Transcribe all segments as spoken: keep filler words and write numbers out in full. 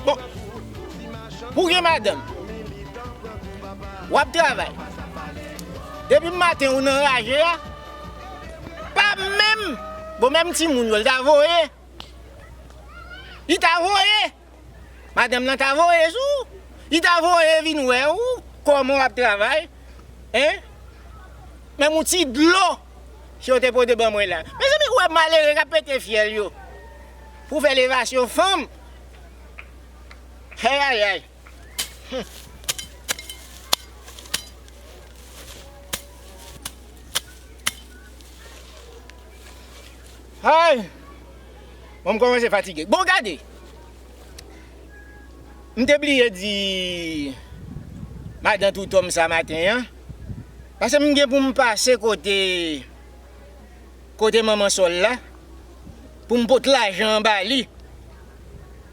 Bon, pou gen madanm, w ap travay. Depi maten ou nan raje a, pa menm, bon, menm timoun yo, l ta voye. Li ta voye. Madanm nan ta voye sou ou. Li ta voye vin wè ou, kòman w ap travay. Hein? Menm yon ti dlo, si yo te pote ban mwen la. Mezanmi, ou wè malere k ap pete fyèl yo pou fè levasyon fanm. Ayayay. Ay! Bon, m kòmanse fatige. Bon, gade. M te bliye di madan Toutòm sa maten an. Paske m gen pou m pase kote, kote manman Sòl la, pou m pot lajan an ba li.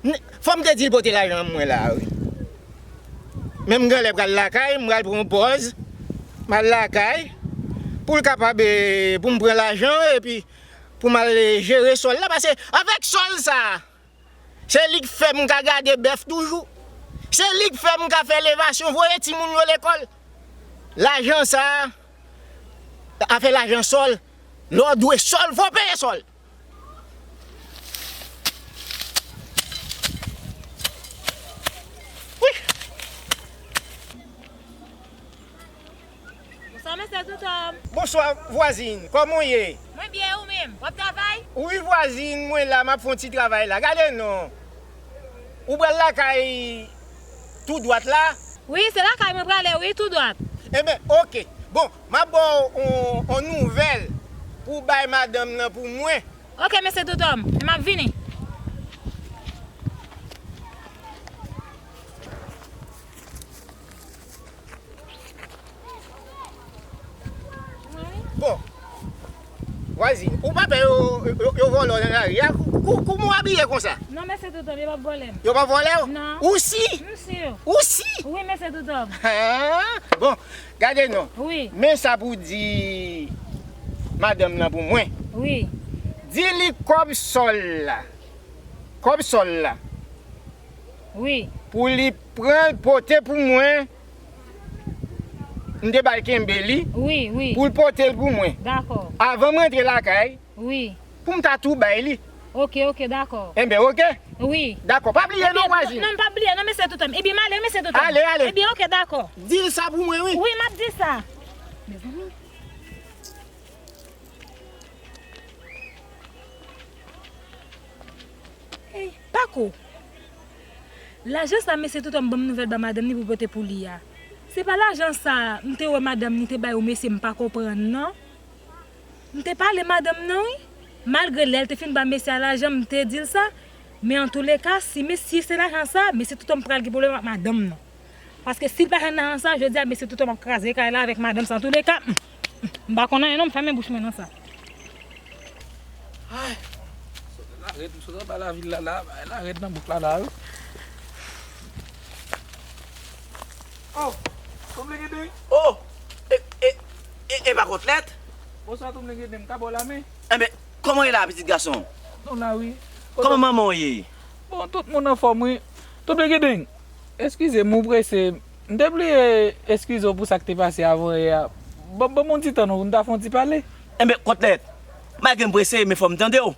N-, fò m te di l pote lajan an mwen la, wi. Men m genlè pral lakay, m pral pran yon pòz. M al lakay, pou l kapab, eh, pou m pran lajan, epi pou m al, eh, jere Sòl la, paske avèk Sòl sa, se li k fè m ka gade bèf toujou. Se li k fè m ka fè levasyon, voye timoun yo lekòl. Lajan sa, afè lajan Sòl, lè w dwe Sòl, fò w peye Sòl. Wi. Bonswa, mesye Toutòm. Bonswa, vwazin. Kòman w ye? Mwen byen, ou menm? W ap travay? Wi, vwazin, mwen la, m ap fè yon ti travay la. Gade non. Ou pral lakay tou dwat la? Wi, se lakay mwen prale, wi, tou dwat. Enben, oke. Bon, m ap ba w yon, yon nouvèl pou w bay madanm nan pou mwen. Oke, mesye Toutòm, m ap vini. Bon, vwazin, ou pa pè yo, yo, yo vòlè w nan lari a? Kou-, kou-, kouman w abiye konsa? Non, mesye Toutòm, yo p ap vòlè m. Yo p ap vòlè w? Non. Ou si? M si. Ou si? Wi, mesye Toutòm. Ah, bon, gade non. Wi. Men sa pou di madanm nan pou mwen. Wi. Di li kòb Sòl la. Kòb Sòl la. Wi. Pou li pran l pote pou mwen. M te ba l kenbe li. Wi, wi. Pou l pote l pou mwen. Dakò. Avan m rantre lakay. Wi. Pou m ta tou bay li. Oke, oke, dakò. Enben, oke? Wi. Dakò. Pa bliye non, vwazin. Non, m p ap bliye non, mesye Toutòm. Ebyen, m ale, mesye Toutòm. Ale, ale. Ebyen, oke, dakò. Di l sa pou mwen, wi. Wi, m ap di sa. Mezanmi. Ey, Pako! Lajan sa mesye Toutòm ban m nouvèl ba madanm li pou pote pou li a. Se pa lajan sa m te wè madanm li te bay yon mesye m pa konprann non. M te pale madanm nan wi. Malgre lè l te fin ba mesye a lajan, m te di l sa. Men antouleka, si mesye se lajan sa, mesye Toutòm pral gen pwoblèm ak madanm nan. Paske si l pa jwenn lajan sa, jodi a mesye Toutòm ap kraze kay la avèk madanm sa. Antouleka, m, m, m pa konn anyen non, m fèmen bouch mwen nan sa. Ay, sot la rèd, m sot anba lavil la, la, bagay la rèd nan bouk la, la, wi. Oh, Tonm Legedeng. Oh, e, e, e, e pa Kotlèt? Bonswa, Tonm Legedeng, m ka ba w lamen? Enben, kòman w ye la, pitit gason? Nou la, wi. Kòman manman w ye? Bon, tout moun anfòm, wi. Tonm Legedeng, eskize m, ou prese. M te bliye eskize w pou sa k te pase avan yè a. Ban, ban m yon ti tan non, pou n ta fè yon ti pale. Enben, Kotlèt, malgre m prese, men fò m tande w.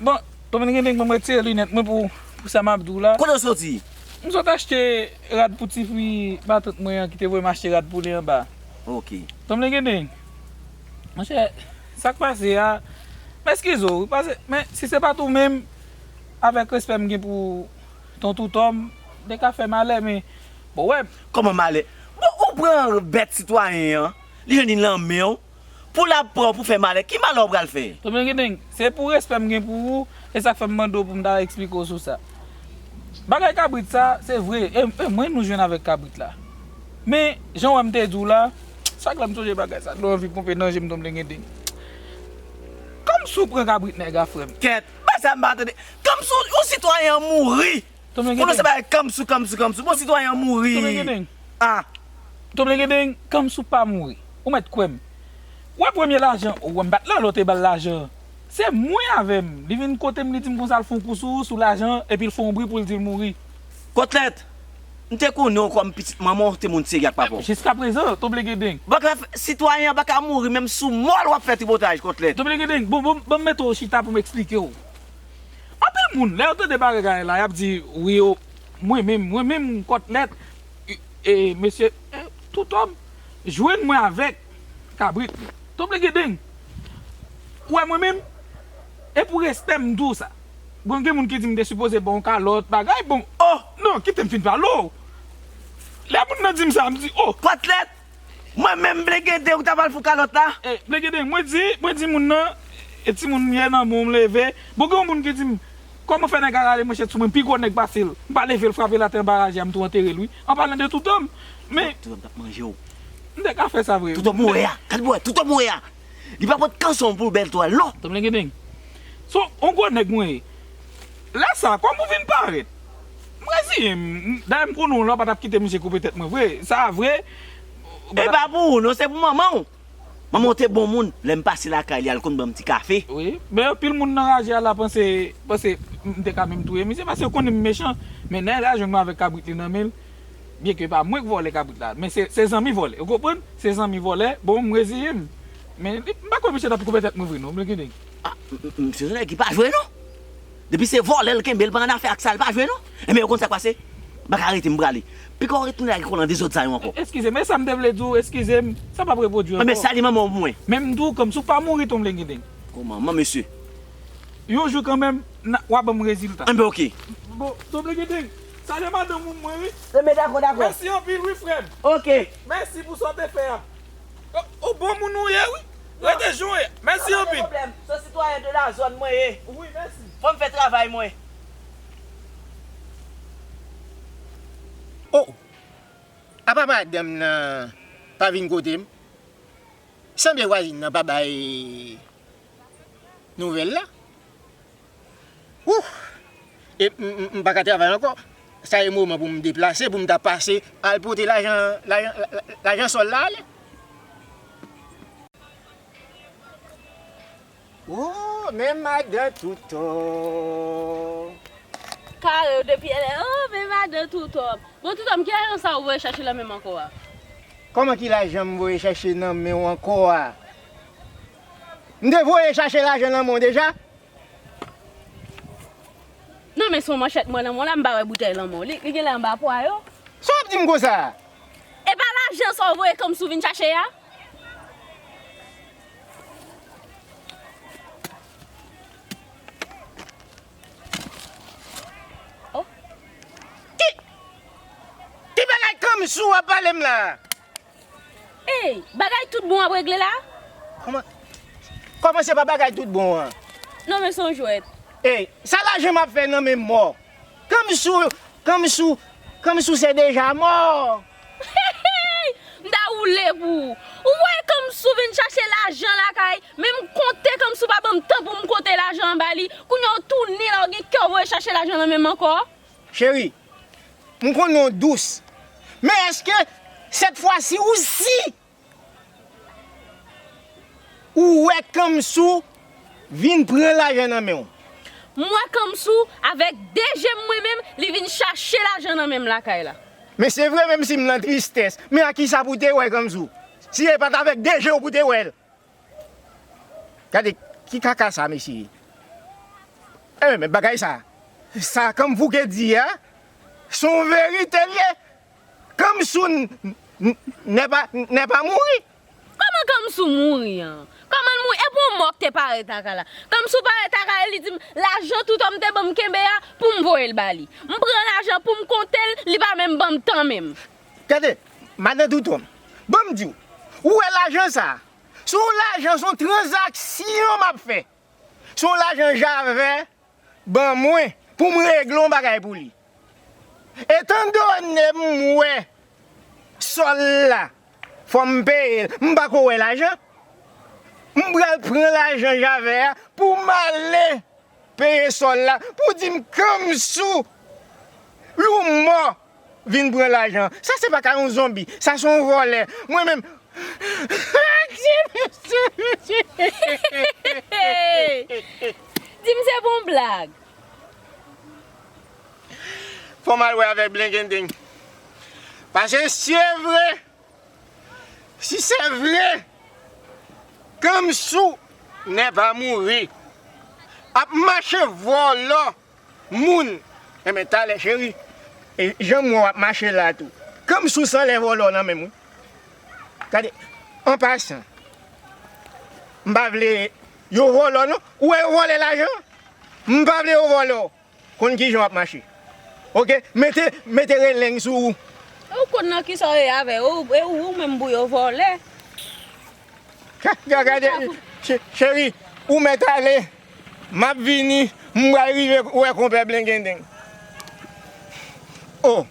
Bon, Tonm Legedeng, ban m retire linèt mwen pou, pou sa m ap di w la. Kote w soti? M sot achte rad pou tifi matant mwen an ki te voye m achte rad pou li anba. Ok. Tonm Legedeng, monchè, sa k pase a, m eskize w, wi, pase, men si se pa t ou menm, avèk respè m gen pou Ton Toutòm, m te ka fè malè, men, bon, wè. Kòman malè? Bon, ou pran bèt sitwayen an, li jwenn li nan men w, pou l ap pran w pou fè malè, ki malè w pral fè? Tonm Legedeng, se pou respè m gen pou ou, e sa k fè m mande w pou m ta eksplike w sou sa. Bagay kabrit sa, se vre, e, e mwen nou jwenn avèk kabrit la. Men, jan w wè m te di w la, chak lè m sonje bagay sa, dlo anvi ponpe nan je m, Tonm Legedeng. Kòmsi w pran kabrit nèg a, frè m? Kèt, bagay sa m pa tande. Kòmsi yon sitwayen an mouri. Tonm Legedeng. Konnen se bagay kòmsi, kòmsi, kòmsi. Bon, sitwayen an mouri. Tonm Legedeng. Ah. Tonm Legedeng, kòmsi w pa mouri. Ou mèt kwè m. Ou wè premye lajan, ou wè m pa t la lè w te ba l lajan. Se mwen avè m. Li vin kote m, li di m konsa l fè yon kou sou ou, sou lajan, epi l fè yon bri pou l di l mouri. Kotlèt, m te konnen w kòm pitit manman w, w te moun serye ak papa w. Jiskaprezan, Tonblegedeng. Bòkòt, sitwayen an pa ka mouri menm sou mò l w ap fè tripotaj, Kotlèt. Tonblegedeng, bon, bon, ban m mete w chita pou m eksplike w. Anpil moun, lè yo tande bagay la, y ap di, wi, o, mwen menm, mwen menm, Kotlèt, e, e, mesye, e, Toutòm, jwenn mwen avèk kabrit li. Tonblegedeng. Ou wè mwen menm? E pou respè m di w sa. Bon, gen moun ki di m te sipoze ba w yon kalòt, bagay, bon, oh, non, kite m fin pale w. Lè moun nan di m sa, m di, oh. Kotlèt, mwen menm Blegedeng ou ta pral fout kalòt la? E, Blegedeng, mwen di, mwen di moun nan, e timoun m ye nan men w m leve. Bon, gen yon moun ki di m, kòman fè nèg la rale manchèt sou mwen, m pi gwo nèg pase l. M pa leve l frape l atè anba raje a, m tou antere l wi. An palan de Toutòm. Men. Toutòm t ap manje w. M te ka fè sa vre wi. Toutòm ou wè a, gad bwè, Toutòm ou wè a. Li pa pot kanson pou bèl twal non. Tonblegedeng. So, on gwo nèg mwen ye. Lè sa, kòm ou vin parèt, m reziye m. Dayè m konnen w la, w pa t ap kite misye koupe tèt mwen vre. Sa vre. E pa pou ou non, se pou manman w. Manman w te bon moun, lè m pase lakay li a, l konn ban m ti kafe. Wi, men anpil moun nan raje a la panse, panse m te ka menm touye misye, paske yo konnen m mechan. Men nèg la jwenn mwen avèk kabrit li nan men l, byenke e pa mwen k vòlè kabrit la, men se, se zanmi vòlè, ou konprann? Se zanmi vòlè, bon, m reziye m. Men li, m pa kwè misye t ap koupe tèt mwen vre non, Blegedeng. Ah, m, m, m, se yon nèg ki pa jwe non. Depi se vòlè l kenbe, l pa annafè ak sa, l pa jwe non. Enben, ou konn sa k pase? M pa ka rete, m prale. Pika w retounen ak kòl an dezòd sa yo ankò. Eskize m, e sa m te vle di w, eskize m, sa p ap repwodui ankò. Enben, salye manman w pou mwen. Men m di w kanmenm, si w pa mouri, Tonblegedeng. Kòman, man mesye? Yon jou kanmenm, w a ban m rezilta. Enben, oke. Bon, Tonblegedeng, salye madanm ou mwen, wi. Enben, dakò, dakò. Mèsi anpil, wi, frè m. Oke. Mèsi pou sa w te fè a. Ou bon moun ou ye wi. Rete jan w ye. Mèsi anpil. Pa gen pwoblèm. Se yon sitwayen de la zòn mwen ye. Wi, mèsi. Fò m fè travay mwen. Oh! Apa madanm nan pa vin kote m? Sanble vwazin nan pa bay nouvèl la. Wouh! E m, m, m pa ka travay ankò. Sa e moman pou m deplase, pou m ta pase al pote lajan, lajan, la- la- lajan sòl la ale. Oh, men madan Toutòm. Kare w depi yè lè, oh, men madan Toutòm. Bon, Toutòm, ki lajan sa ou voye chache nan men m ankò a? Kòman ki lajan m voye chache nan men w ankò a? M te voye chache lajan nan men w deja? Non, men se yon manchèt m wè nan men w la, m pa wè boutèy nan men w. Li, li genlè anba pwa yo. Sa w ap di m konsa a? E pa lajan sa w voye Kanmsou vin chache a? Oh. Ki, ki bagay Kanmsou w ap pale m la a? Ey, bagay tout bon w ap regle la? Kòman, kòman se pa bagay tout bon an? Non, men se yon jwèt. Ey, sa lajan m ap fè nan men mò? Kanmsou, Kanmsou, Kanmsou se deja mò. M ta woule pou ou. Ou wè Kanmsou vin chache lajan lakay, men m konte Kanmsou pa ban m tan pou m konte lajan an ba li. Kounye a w tounen la, w gen kè w voye chache lajan nan men m ankò. Cheri, m konnen w dous, men èske sèt fwa si ou si ou wè Kanmsou vin pran lajan nan men w? M wè Kanmsou avèk de je m mwen menm, li vin chache lajan nan men m lakay la. Men se vre menm si m nan tristès, men ak kisa pou w te wè Kanmsou? Si se pa t avèk de je w pou w te wè l? Gade, ki kaka sa mesye ye? Enben, men bagay sa, sa Kanmsou ke di a, se yon verite l ye. Kanmsou n, n, n'est pas, n'est pas mouri. Kòman Kanmsou mouri an? Kòman l mouri? E pou yon mò k te parèt lakay la. Kanmsou parèt lakay la, li di m, lajan Toutòm te ban m kenbe a, pou m voye l ba li. M pran lajan pou m konte l, li pa menm ban m tan menm. Gade, madan Toutòm, ban m di w, ou wè lajan sa a, se yon lajan, se yon tranzaksyon m ap fè. Se yon lajan Javè ban mwen pou m regle yon bagay pou li. Etandone m wè sòl la, fò m peye l, m pa ko wè lajan. M pral pran lajan Javè a pou m ale peye sòl la, pou di m Kanmsou, yon mò vin pran lajan. Sa se pa ka yon zonbi, sa se yon vòlè. Mwen menm, Hey! Di m se pou yon blag. Fò m al wè avèk Blengendeng. Paske si se vre, si se vre, Kamsou n'est pas mouri ap mache vòlò moun. Enben, talè, cheri, e jan m wè w ap mache la tou, Kamsou sanlè vòlò nan men m, wi. Gade, an pasan, m pa vle yo vòlò, non. Ou wè yo vòlè lajan? M pa vle yo vòlò. Konn kijan w ap mache. Oke? Mete, mete releng sou ou. E ou konn nan kisa w ye avè yo? E ou, ou menm pou yo vòlè. Ga-, ga-, gade, che-, cheri, ou mèt ale. M ap vini, m pral rive wè konpè Blengendeng. Oh!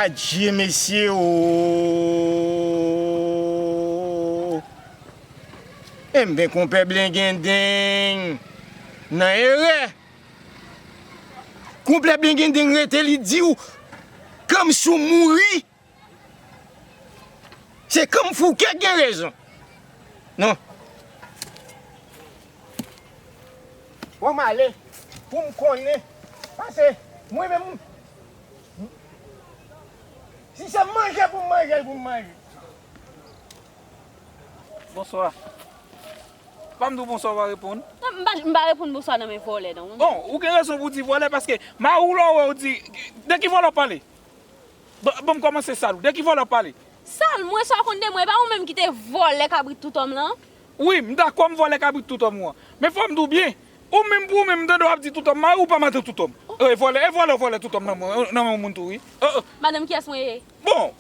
Adje, mesye, oh! Enben, konpè Blengendeng nan erè. Konpè Blengendeng rete, li di w Kamsou mouri. Se Kamfouke k gen rezon. Non. Bon, m ale pou m konnen. Paske mwen menm, si se manje pou m manje l, pou m manje. Bonswa. Pa m di w bonswa, w pa reponn. Non, m pa, m pa reponn bonswa nan men vòlè, non. Bon, ou gen rezon pou w di vòlè, paske mari w la w wè w di, de ki vòlè w ap pale? Bon, bon, m kòmanse sal ou. De ki vòlè w ap pale? Sal, mwen sa w konn de mwen, e pa ou menm ki te vòlè kabrit Toutòm lan? Wi, m dakò m vòlè kabrit Toutòm ou an. Men fò m di w byen, ou menm pou ou menm, m tande w ap di Toutòm mari w pa madan Toutòm. E vòlè, e vòlè, vòlè Toutòm nan men, nan men yon moun tou, wi. Oh, oh. Madanm kiyès mwen ye? Bon,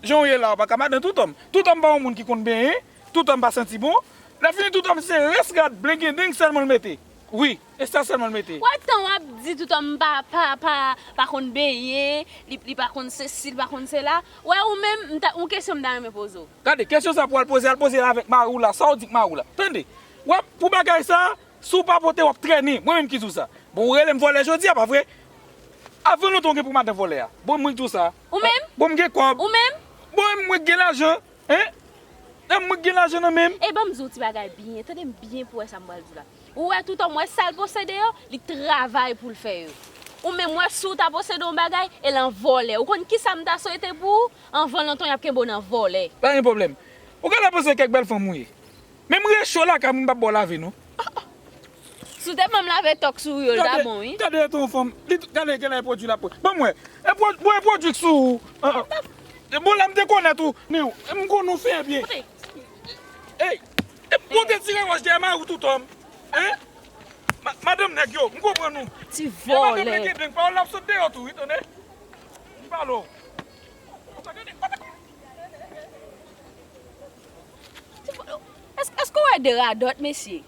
jan w ye la, w pa ka madan Toutòm. Toutòm pa yon moun ki konn benyen, Toutòm pa santi bon. Lè fini Toutòm se rès rad Blengendeng sèlman l mete. Wi, e sa sèlman l mete. Wè tan w ap di Toutòm pa, pa, pa, pa konn benyen, li, li pa konn sesi, li pa konn sela. Wè ou menm, m ta, yon kesyon m ta renmen poze w. Gade, kesyon sa pou w al poze, al poze l avèk mari w la, sa w di k mari w la. Tande, wè pou bagay sa, si w pa pote, w ap trennen. Mwen menm ki di w sa. Bon, ou rele m vòlè jodi a, pa vre? Avan lontan w gen pou madan vòlè a. Bon, mwen ki di w sa. Ou menm? Bon, m gen kòb. Ou menm? Bon, mwen gen lajan. Hein? Mwen gen lajan nan men m. E ban m di w ti bagay byen. Tande m byen pou w wè sa m pral di w la. Ou wè Toutòm, wè sa l posede yo, li travay pou l fè yo. Ou menm wè si w ta posede yon bagay, e l an vòlè. Ou konn kisa m ta swete pou ou? Anvan lontan y ap kenbe w nan vòlè. Pa gen pwoblèm. Ou genlè panse kèk bèl fanm ou ye. Men m recho lakay mwen, m p ap ba w lave non. Si w te ban m lave tòk sou ou yo, l ta bon, wi. Gade, gade eto yon fanm. Li, gade, gade e pwodui l ap pran. Ban m wè. E pwodui, bon, e pwodui k sou ou. Ah, ah. Bon, la m te konèt ou, men m konn ou fè byen. Ey, e, bon, te tire wòch dèyè mari w Toutòm. Hein? Ma-, madanm nèg yo, m konprann ou. Ti vòlè. E madanm nèg yo, pawòl la ap sot deyò tou, wi, tande. M pale w. Èske, èske w wè de radòt, mesye?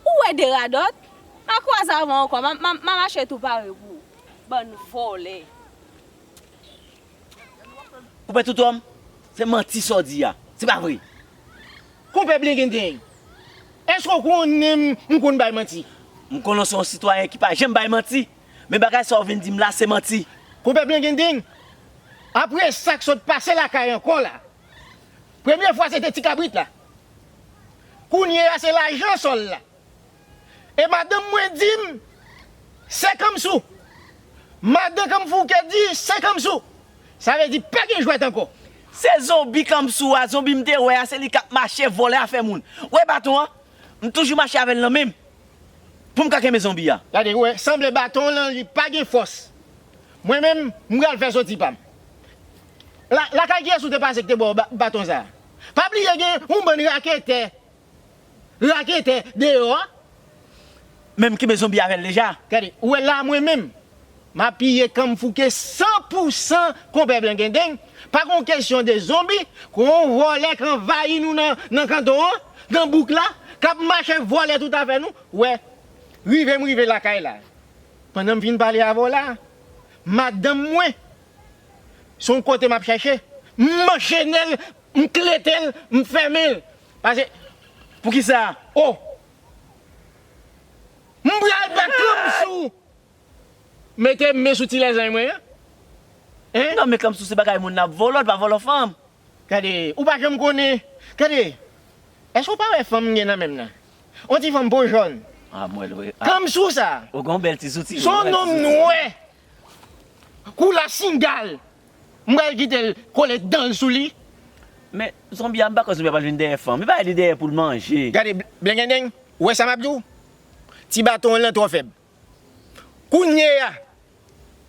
Ou wè de radòt? M a kwaze avè w ankò, m a, m a, m a mache tou pare pou ou. Bann vòlè. Konpè Toutòm, se manti sa w di a. Se pa vre. Konpè Blengendeng, èske w konnen m, m konn bay manti? M konnen w se yon sitwayen ki pa janm bay manti, men bagay sa w vin di m la se manti. Konpè Blengendeng, apre sa k sot pase lakay ankò la, premye fwa se te ti kabrit la. Kounye a se lajan sòl la. E madanm mwen di m, se Kamsou. Madan Kamfouke di, se Kamsou. Sa vle di pa gen jwèt ankò. Se zonbi Kamsou a, zonbi m te wè a, se li k ap mache vòlè afè moun. Ou wè baton an? M toujou mache avè l nan men m. Pou m ka kenbe zonbi a. Gade, ou wè, sanble baton w lan, li pa gen fòs. Mwen menm, m pral fè soti pa m. La, lakay kiyès ou te pase ki te ba w ba-, baton sa a? Pa bliye gen yon bann raketè. Raketè deyò a. Men m kenbe zonbi avè l deja. Gade, ou wè la mwen menm, m apiye Kamfouke san pou san konpè Blengendeng. Pa gon kesyon de zonbi, gon vòlè k anvayi nou nan, nan kanton an, nan bouk la, k ap mache vòlè tout afè nou. Ou wè, rive m rive lakay la. Pandan m fin pale avè w la, madanm mwen, se yon kote m ap chèche. M anchene l, m klete l, m fèmen l. Paske, poukisa? Oh! M pral ba Kamsou mete men sou ti lèzanj mwen an. Hein? Non, men Kamsou se bagay moun nan ap vòlò, l pa vòlò fanm. Gade, ou pa janm konnen. Gade, èske w pa wè fanm m gen nan men m nan? On ti fanm po jòn. Ah, m wè l, wi. Ah. Kanm sou sa. Ou gon bèl ti zouti, wi. Son nonm nwè. Kou la singal. M pral kite l kole dan l sou li. Men, zonbi a, m pa kwè zonbi a pral vin dèyè fanm. Li pa vin dèyè pou l manje. Gade, bl-, blengenden, ou wè sa m ap di w? Ti baton w lan twò fèb. Kounye a,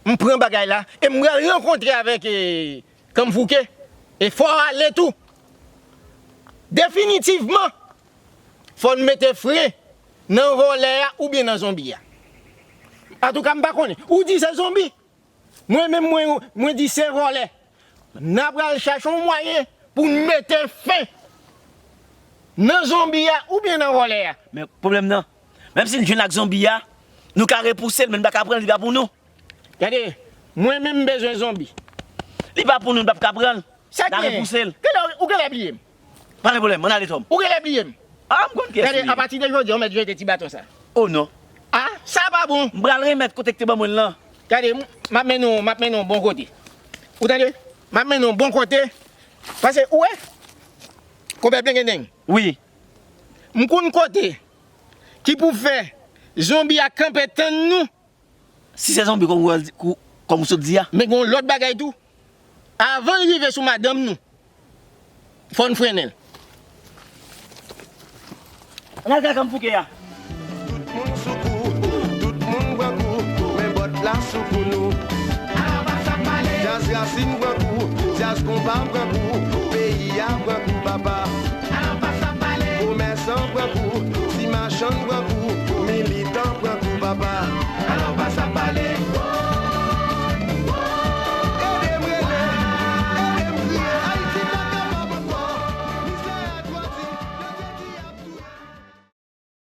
m pran bagay la e m pral rankontre avèk, e, Kanmfouke. E fò w ale tou. Definitivman, fò n mete fren nan vòlè a oubyen nan zonbi a. Antouka, m pa konnen. Ou di se zonbi. Mwen menm, mwen, mwen di se vòlè. N a pral chache yon mwayen pou n mete fen nan zonbi a oubyen nan vòlè a. Men pwoblèm nan, menm si n jwenn ak zonbi a, nou ka repouse l, men n pa ka pran l, li pa pou nou. Gade, mwen menm m bezwen zonbi. Li pa pou nou, n p ap ka pran l. Sa n a repouse l. Gade, ou genlè bliye m. Pa gen pwoblèm, ann ale, Tòm. Ou genlè bliye m. Ah, m konn kiyès ou ye. Gade, apati de jodi a, ou mèt jete ti baton sa. Oh non. Ah, sa pa bon. M pral remèt kote k te ban mwen l lan. Gade, m, m ap mennen w, m ap mennen w bon kote. Ou tande? M ap mennen w bon kote. Paske, ou wè, konpè Blengenden. Wi. M konn kote ki pou fè zonbi a kanpe tann nou. Si se zonbi kòm ou wè l di, kou-, kòm ou sot di a. Men gen yon lòt bagay tou. Avan l rive sou madanm nou, fò n frennen l. Ann al kay Kanmfouke a. Tout moun sou kou, tout moun pran kou, men bòt la sou kou nou. Djaz rasin pran kou, djaz konpa pran kou, peyi a pran kou.